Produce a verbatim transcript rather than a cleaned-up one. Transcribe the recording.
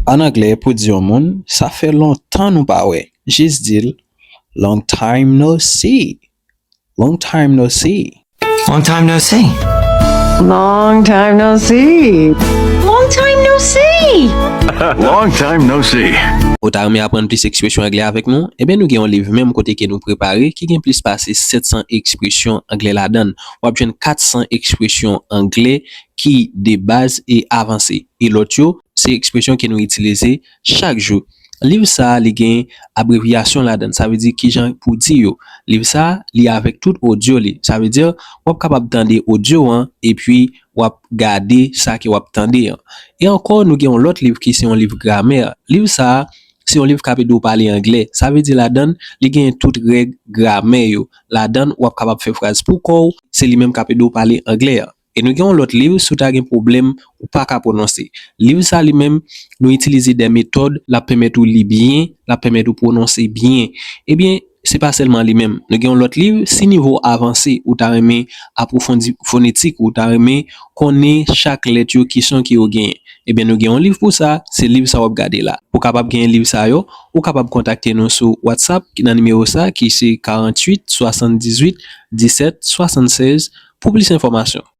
An anglè, pou di yon moun, sa fè lontan nou pa wè, jis di l, "Long time no see." Long time no see. Long time no see. Long time no see. Long time no see. Long time no see. Ou ta renmen aprann plis ekspresyon anglè avèk nou? Ebyen, nou gen yon liv menm kote ke nou prepare ki gen plis pase sèt san ekspresyon anglè ladan l. W ap jwenn kat san ekspresyon anglè ki de baz e avanse. E lòt yo, se ekspresyon ke nou itilize chak jou. Liv sa a, li gen abrevyasyon ladan l, sa vle di kijan pou di yo. Liv sa a, li avèk tout odyo li. Sa vle di, w ap kapab tande odyo an, epi w ap gade sa ke w ap tande an. E ankò, nou gen yon lòt liv ki se yon liv gramè. Liv sa a, se yon liv k ap ede w pale anglè. Sa vle di ladan l, li gen tout règ gramè yo. Ladan l, w ap kapab fè fraz pou kò w, se li menm k ap ede w pale anglè an. E nou gen yon lòt liv, si w ta gen pwoblèm, ou pa ka pwononse. Liv sa li menm, nou itilize de metòd, l ap pèmèt ou li byen, l ap pèmèt ou pwononse byen. Ebyen, se pa sèlman li menm. Nou gen yon lòt liv, si nivo w avanse, ou ta renmen apwofondi fonetik, ou ta renmen konnen chak lèt yo, ki son ke yo genyen. Ebyen, nou gen yon liv pou sa, se liv sa w ap gade la. Pou kapab genyen liv sa yo, ou kapab kontakte nou sou WhatsApp ki nan nimewo sa, ki se karanntuit swasanndizuit disèt swasannsèz, pou plis enfòmasyon.